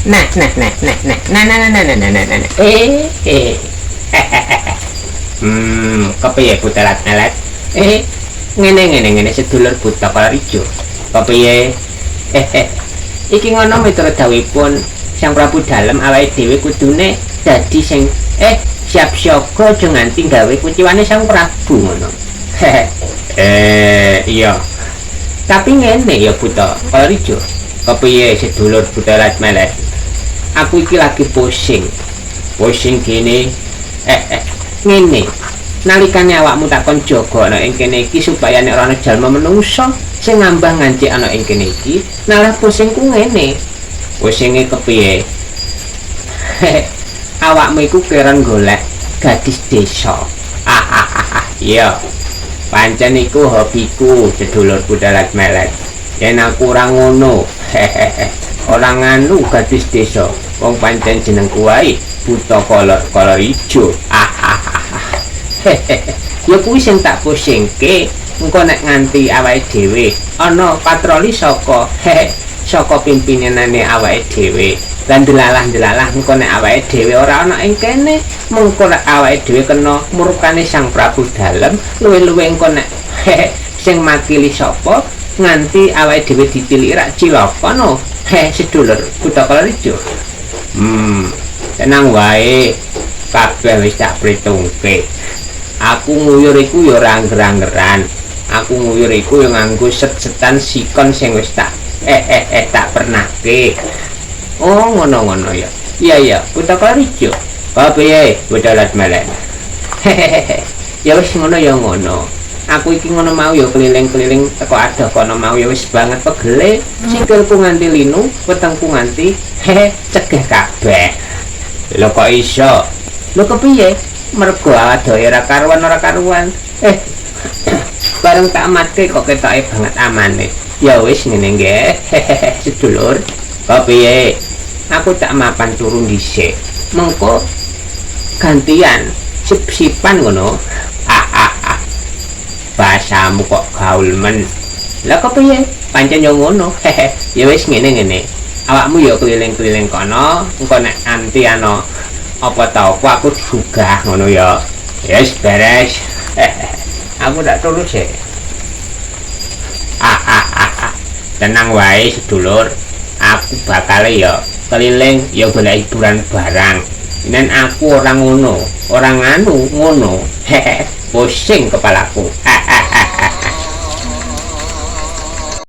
Nah nah nah nah nah nah nah nah nah nah nah nah nah. Eh eh. Kepiye butelat melet? Eh, ngene ngene ngene sedulur Buta Kolor Ijo. Kepiye? Eh, eh. Iki ngono miturut dawuhipun Sang Prabu Dalem, awake dhewe kudune dadi sing siap siaga, aja nganti gawe kuciwane Sang Prabu ngono. Eh, iya. Tapi ngene ya, Buta Kolor Ijo. Kepiye, sedulur Butelat Melet? Aku iki lagi pusing. Pusing gini. Eh, eh, ngene. Nalikane awakmu takon jaga ana ing kene iki supaya nek ora ana jalma menungso sing ngambah ngancik ana ing kene iki, nalah pusingku ngene. Pusinge kepiye? Awakmu iku keran golek gadis desa. Iya. Pancen iku hobiku, sedulur Budalat Melet. Yen aku ora ngono, ora nganu gadis desa. Wong pancen jenengku wae Buta Kolor Kolor Ijo. Ya kuwi sing tak pusingke. Engko nek nganti awake dhewe ana patroli saka saka pimpinanane awake dhewe. Lan delalah-delalah engko nek awake dhewe ora ana ing kene, mengko nek awake dhewe kena murkane Sang Prabu Dalem, luwih-luwih engko nek sing makili sapa nganti awake dhewe ditiliki rak cilaka no. Heh, sedulur Buta Kolor Ijo. Tenang wae. Kabeh wis tak pritungke. Aku nguyur iku ya ora angger-anggeran. Aku nguyur iku ya nganggo set-setan sikon sing wis tak tak pernahke. Oh, ngono-ngono ya. Iya iya, Buta Kolor Ijo. Kepiye, Budalat Melek? Hehehe. Ya wis ngono ya ngono. Aku iki ngono mau ya keliling-keliling teko adoh kono mau ya wis banget pegele, sikilku nganti linu, wetengku nganti hehe cegeh kabeh. Lho, kok iso? Lho, kepiye? Mergo adohe ora karuan ora karuan. Eh, bareng tak amatke kok ketoke banget amane. Ya wis ngene nggih. Hehehe, sedulur. Kepiye? Aku tak mapan turu dhisik. Mengko gantian sip-sipan ngono. Ah ah ah. Bahasamu kok gaul men. Lah, kepiye? Pancen yo ngono. Hehe. Ya wis ngene ngene. Awakmu ya keliling-keliling kono, engko nek anti ana apa ta apa aku digugah ngono ya. Yes, beres. Aku tak turu sik. Ah ah ah ah. Tenang wae, sedulur. Aku bakal ya keliling ya golek hiburan barang. Nen aku ora ngono, ora nganu ngono. Hehe. Pusing kepalaku.